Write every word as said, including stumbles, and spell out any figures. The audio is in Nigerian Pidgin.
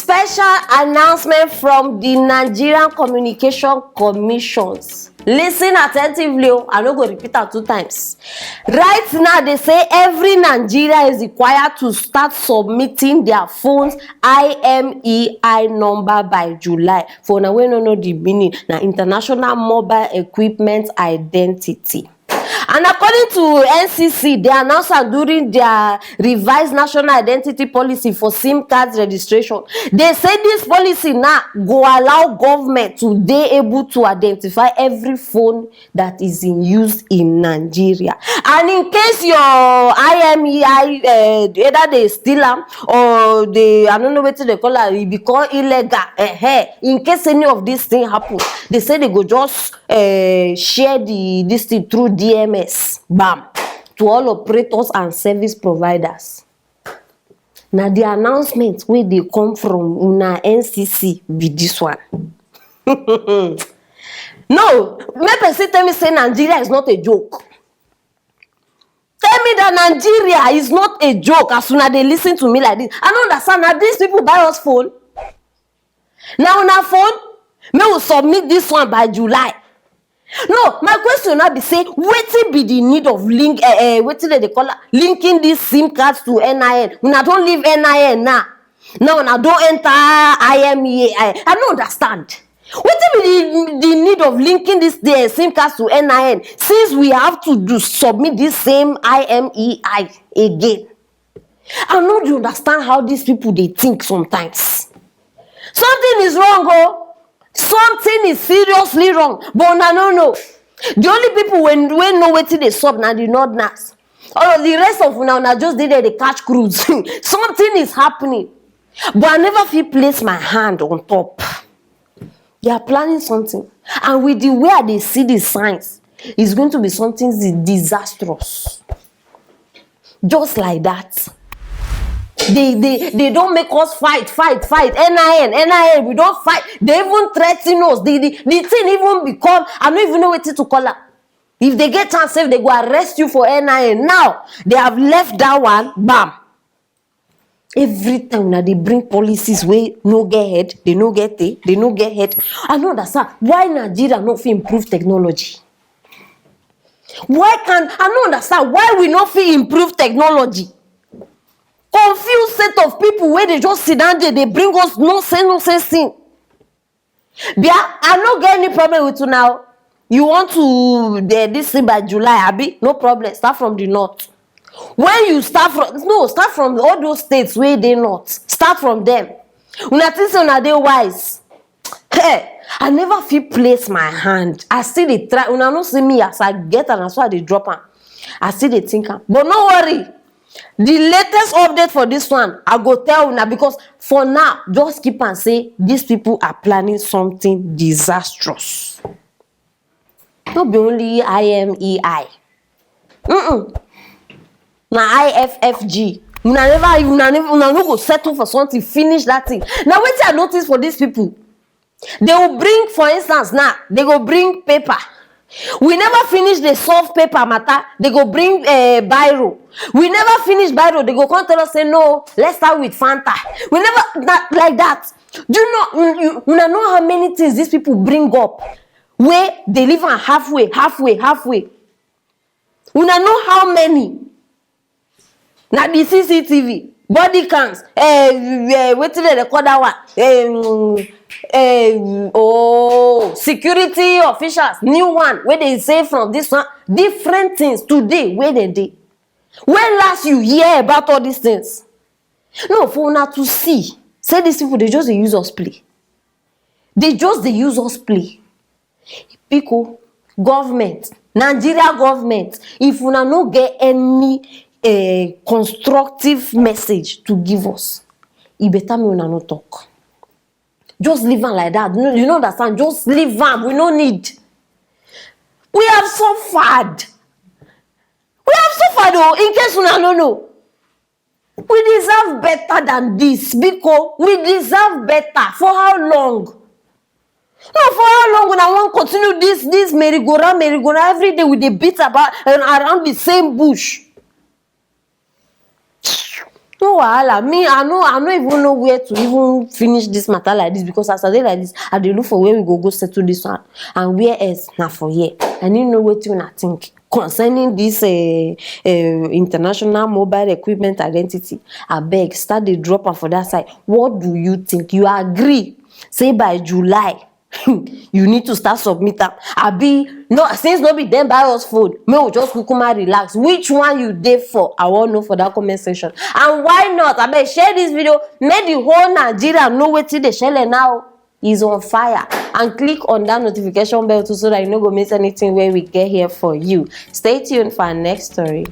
Special announcement from the Nigerian Communication Commissions. Listen attentively o, I no go repeat am two times. Right now, they say every Nigeria is required to start submitting their phones I M E I number by July. For una wey no know the meaning, na International Mobile Equipment Identity. And according to N C C, they announce am during their revised national identity policy for sim card registration. They say this policy now go allow government to dey able to identify every phone that is in use in Nigeria. And in case your I M E I, uh, either they steal am or they, I don't know what they call am, e become illegal. Eh, in case any of this thing happen, they say they go just uh, share the this thing through D M S, bam, to all operators and service providers. Now the announcement where they come from una N C C be this one. No, make person tell me say Nigeria is not a joke. Tell me that Nigeria is not a joke as una dey listen to me like this. I no understand. Now these people buy us phone. Now una phone, make we submit this one by July. No, my question now be say, wetin be the need of link, uh, uh, wetin dem dey call am, linking these sim cards to N I N? Una don leave N I N now. Now una don enter I M E I. I no understand. Wetin be the, the need of linking this the sim cards to N I N since we have to do submit this same I M E I again? I no dey understand how these people dey think sometimes. Something is wrong o. Something is seriously wrong. But una no know. The only people wey wey know wetin dey sup na the northerners. All of the rest of una, una just dey there dey catch cruise. Something is happening. But I never fit place my hand on top. They are planning something. And with the way I dey see the signs, it's going to be something di- disastrous. Just like that. They, they, they don't make us fight, fight, fight. N I N, N I N, we don't fight. They even threaten us. The, the, the thing even become, I don't even know what to call am. If they get chance, if they go arrest you for N I N. Now, they have left that one, bam. Every time now they bring policies wey no get head, they no get tail, they no get head. I no understand why Nigeria no fit improve technology. Why can I no understand why we no fit improve technology? Confused set of people wey dey just sit down there dey bring us nonsense nonsense thing. Bia, I no get any problem with una o. You want to uh, this thing by July, abi? No problem. Start from the north. When you start from no, start from all those states wey dey north. Start from them. Una think say una dey wise. Hey, I never fit place my hand. I still dey try. Una no see me as I get am, na so I dey drop am. I still dey think am. But no worry. The latest update for this one, I go tell una because for now, just keep am say these people are planning something disastrous. No be only I M E I. Mm-mm. Na I F F G. Una never, una never, una no go settle for something, finish that thing. Now wetin I notice for these people, they will bring, for instance, now they go bring paper. We never finish the solve paper matter. They go bring uh, biro. We never finish biro. They go come tell us say no. Let's start with Fanta. We never that like that. Do you know? You, you, una know how many things these people bring up? Wey dey leave am halfway, halfway, halfway. Una know how many? Na the C C T V, body cams, eh, eh, wetin dem dey call that one? Eh, eh, oh, security officials, new one wey dey say from this one, different things today wey dem dey. When last you hear about all these things? No, for una to see, say these people dey just dey use us play. They just dey use us play. Biko, government, Nigeria government, if una no get any uh, constructive message to give us, e better me una no talk. Just leave am like that. No, you no understand? Just leave am. We no need. We have suffered. We have suffered o. In case una no know. We deserve better than this, biko. We deserve better. For how long? No, for how long una wan continue this this merry-go-round, merry-go-round? Every day we dey beat about and around the same bush. No wahala, me, I no, I no even know where to even finish this matter like this, because as I dey like this, I dey look for where we go go settle this one, and where else na for here. I need know wetin una think concerning this uh, uh, international mobile equipment identity. Abeg, start dey drop am for that side. What do you think? You agree say by July you need to start submit am? Abi no, since no be dem buy us phone, make we just kukuma relax? Which one you dey for? I wan know for that comment section. And why not, abeg, share this video, make the whole Nigeria know wetin dey shele now. Is on fire. And click on that notification bell too, so that you no go miss anything wey we get here for you. Stay tuned for our next story.